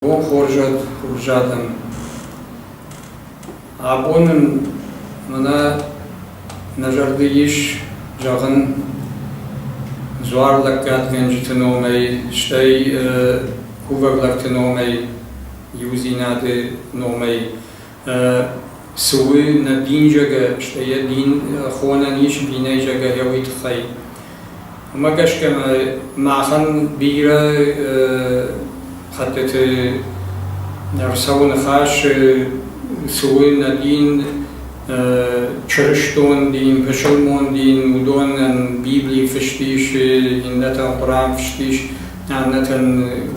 Бон хорз уӕд, хорз адӕм! Абон нын мӕнӕ нӕ зӕрды ис зӕгъын дзуарлӕггадгӕнджыты номӕй, стӕй кувӕг лӕгты номӕй, иудзинады номӕй. Цы у нӕ дин зӕгъгӕ, стӕй йӕ дин хонӕн ис динӕй зӕгъгӕ, йӕ уый тыххӕй. Уымӕ гӕсгӕ махӕн бирӕ хӕттыты ӕрцӕуы ныхас, цы у нӕ дин, чырыстон дин, пысылмон дин, уыдонӕн Библи фыст ис, иннӕтӕн Хъуыран фыст ис, аннӕтӕн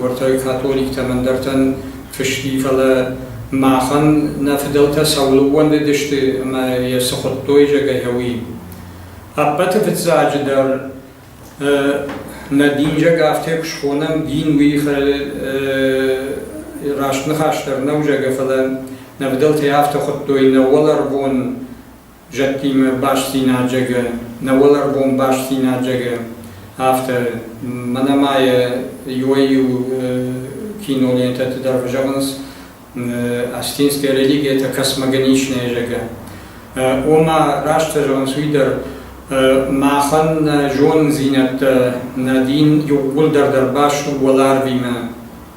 уӕртӕ католиктӕм ӕндӕртӕн фыст и, фӕлӕ махӕн нӕ фыдӕлтӕ цӕуыл ӕууӕндыдысты ӕмӕ йӕ цы хуыдтой, зӕгъгӕ, уый. Ӕппӕты фыццаджыдӕр нӕ динзӕг афтӕ куы схонӕм, дин уый раст ныхас дӕр нӕу, зӕгъгӕ, фӕлӕ нӕ фыдӕлтӕ афтӕ хуыдтой нӕ уӕларвон зӕдтимӕ бастдзинад, зӕгъгӕ, нӕ уӕларвон бастдзинад, зӕгъгӕ, афтӕ. Мӕнӕ ма йӕ иуӕй-иу кинолентӕты дӕр фӕзӕгъынц, Астинская религия это космогоничная, зӕгъгӕ. Ома, раст зӕгъынц уый дӕр, махӕн нӕ зонындзинӕдтӕ, нӕ дин иууылдӕр дӕр баст у уӕларвимӕ.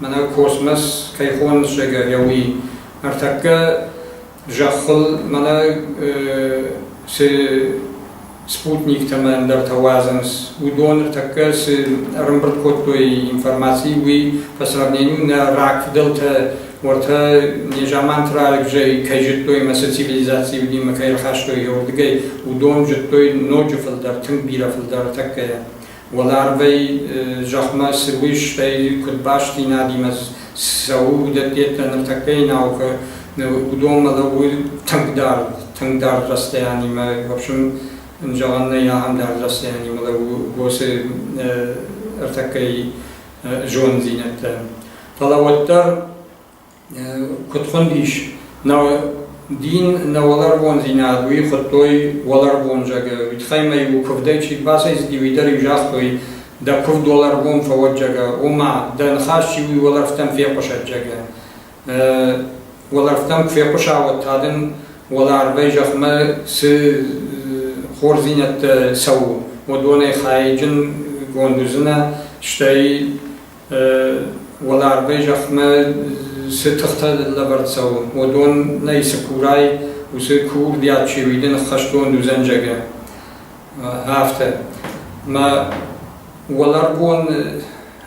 Мӕнӕ космос кӕй хонынц, зӕгъгӕ, уый. Ӕртӕккӕ зӕххыл мӕнӕ цы спутниктӕ ӕмӕ ӕндӕртӕ уадзынц, уыдон ныртӕккӕ цы ӕрӕмбырд кодтой информаци, уый по сравнению нӕ рагфыдӕлтӕ уӕртӕ незаманты рагзӕй кӕй зыдтой ӕмӕ цы цивилизаци уыди ӕмӕ кӕй ӕрхастой уырдыгӕй, уыдон зыдтой ноджы фылдӕр, тынг бирӕ фылдӕр тӕккӕйӕ. Уӕларвӕй зӕхмӕ цы уый, стӕй куыд бастдзинадимӕ цӕуы, уыдӕттӕ ныртӕккӕйы наукӕ уыдонмӕ лӕууы тынг дард, тынг дард расстояниимӕ. В общем, зӕгъӕн нӕй ахӕм дард расстояниимӕ лӕууы уыцы ӕртӕккӕйы зонддзинӕдтӕ. Фӕлӕ уӕддӕр куыд хуындис, нӕ дин, нӕ уӕларвондзинад, уый хуыдтой уӕларвон, зӕгъгӕ. Уый тыххӕй ма-иу куывдӕй чи бацӕйцыди, уый дӕр-иу загътой, дӕ куывд уӕларвон фӕуӕд, зӕгъгӕ, ома дӕ ныхас чи уый уӕлӕрвтӕм фехъуысӕд, зӕгъгӕ. Уӕлӕрвтӕм куы фехъуыса, уӕд та дын уӕларвӕй зӕхмӕ цы хорздзинӕдтӕ цӕуы, уыдонӕй хайджынгонд уыдзынӕ, стӕй уӕларвӕй зӕхмӕ цы тыхтӕ лӕвӕрд цӕуы, уыдонӕй цы курай, уыцы курдиат чи уый дын ӕххӕстгонд уыдзӕн, зӕгъгӕ. Афтӕ. Мӕ уӕларвон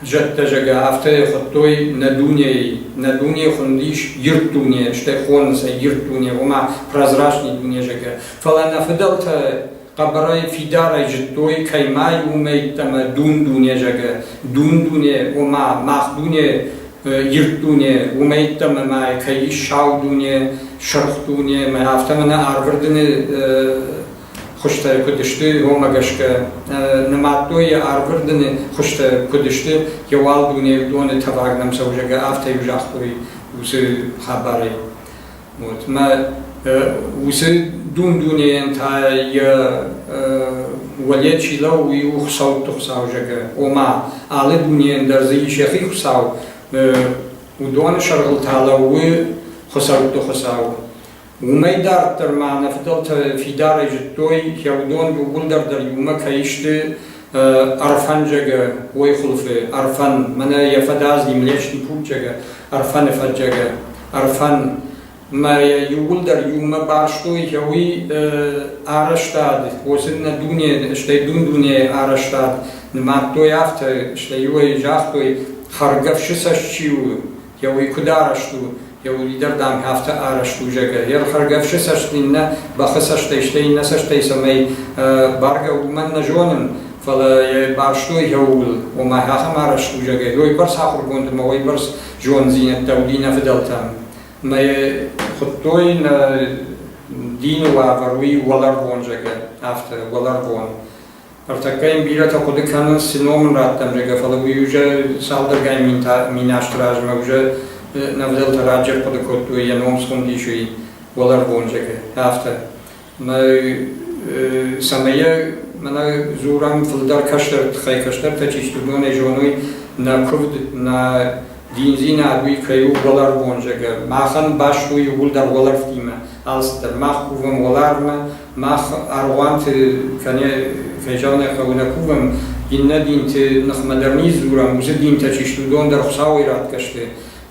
зӕдтӕ, зӕгъгӕ, афтӕ хуыдтой нӕ дунейы. Нӕ дуне хуындис ирд дуне, стӕй хонынц ӕй ирд дуне, ома прозрачный дуне, зӕгъгӕ. Фӕлӕ нӕ фыдӕлтӕ хъӕбӕрӕй фидарӕй зыдтой, кӕй ма иумӕ йеддӕмӕ дун-дуне, зӕгъгӕ, дун-дуне, ома мах дуне, ирд дуне, уымӕ йеддӕмӕ ма кӕй ис сау дуне, сырх дуне, мӕ афтӕ мӕнӕ арвырдыны хуызтӕ куыд сты, уымӕ гӕсгӕ нымадтой йӕ арвырдыны хуызтӕ куыд сты, йӕ уӕлдуне уыдоны тӕваг нӕм цӕуы, зӕгъгӕ, афтӕ-иу загътой уыцы хабарӕй. Вот. Мӕ уыцы дун-дунейӕн та йӕ уӕле чи лӕууы, уый у хуыцӕутты хуыцау, зӕгъгӕ. Ома, алы дунейӕн дӕр дзы ис йӕхи хуыцау, уыдоны сӕргъыл та лӕууы хуыцӕутты хуыцау. Уымӕй дарддӕр ма нӕ фыдӕлтӕ фидарӕй зыдтой, йӕ уыдон иууылдӕр дӕр иумӕ кӕй сты ӕрфӕнджӕгӕ, уой хуылфы, ӕрфӕн, мӕнӕ йӕ фӕдазни Млечный путь-зӕгӕ, ӕрфӕны фӕджӕгӕ, ӕрфӕн. Мӕ йӕ иууылдӕр иумӕ барстой, йӕ уый арӕзтад, уыцы нӕ дуне, стӕй дун-дунейы арӕзтад нымадтой афтӕ, стӕй иуӕй загътой, хӕргӕфсы цӕст чи у, йӕ уый куыд арӕзт у, йӕ уый дӕр, дам, афтӕ арӕзт у, зӕгъгӕ. Йе рхӕргӕфсы цӕст иннӕ бӕхы цӕстӕй, стӕй иннӕ цӕстӕй цӕмӕй баргӕ, уымӕн нӕ зонын, фӕлӕ йӕ барстой йӕ ууыл, ома ахӕм арӕзт у, зӕгъгӕ. Уыйбӕрц ахуыргонд ӕмӕ уыйбӕрц зонддзинӕдтӕ уыди нӕ фыдӕлтӕм. Мӕ хуыдтой нӕ дины уавӕр уый уӕларвон, зӕгъгӕ, афтӕ, уӕларвон. Ӕртӕккӕ йын бирӕтӕ хъуыды кӕнынц, цы ном ын радтӕм, зӕгъгӕ, фӕлӕ уый уже цалдӕргай миназты размӕ уже нӕ фыдӕлтӕ раджы ӕрхъуыды кодтой, йӕ ном схуындис уый уӕларвон, зӕгъгӕ, афтӕ. Мӕ цӕмӕй йӕ мӕнӕ дзурӕм фылдӕр кӕстӕрты тыххӕй, кӕстӕртӕ чи сты, уыдонӕй зоной нӕ куывд, нӕ Диндзинад уый кӕй у уӕларвон, зӕгъгӕ, махӕн баст у иууылдӕр уӕлӕрвтимӕ, алцыдӕр. Мах кувӕм уӕларвмӕ, мах аргъуанты кӕнӕ, кӕй зӕгъын ӕй хъӕуы, нӕ кувӕм, иннӕ динты ныхмӕ дӕр ницы дзурӕм, уыцы динтӕ чи сты, уыдон дӕр Хуыцауӕй ратгӕ сты.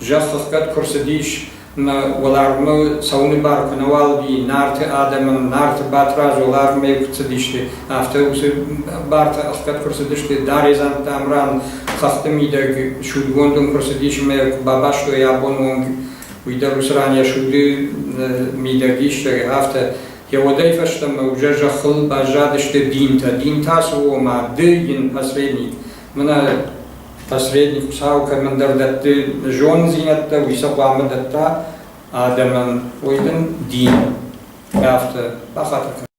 Зӕхх ӕхгӕд куы рцыдис, мӕ уӕларвмӕ цӕуыны бар куы нӕуал уыди Нарты адӕмӕн, Нарты Батрадз уӕларвмӕ куы цыдысты, афтӕ уыцы бартӕ ӕхгӕд куы рцыдысты, Даредзантты Амран хӕхты мидӕг судгонд ын куы рцыдис ӕмӕ йӕ куы бабастой абоны онг, уый дӕр уыцы ран йӕ суды мидӕг ис, афтӕ. Йӕ уӕдӕй фӕстӕмӕ уже зӕххыл баззадысты динтӕ. Динтӕ цы у, ома ды йын посредник. Мӕнӕ посредник Хуыцау кӕмӕндӕр дӕтты зонддзинӕдтӕ, уый сӕ хъуамӕ дӕтта адӕмӕн, уый дын дин. Афтӕ бахатыр кӕн.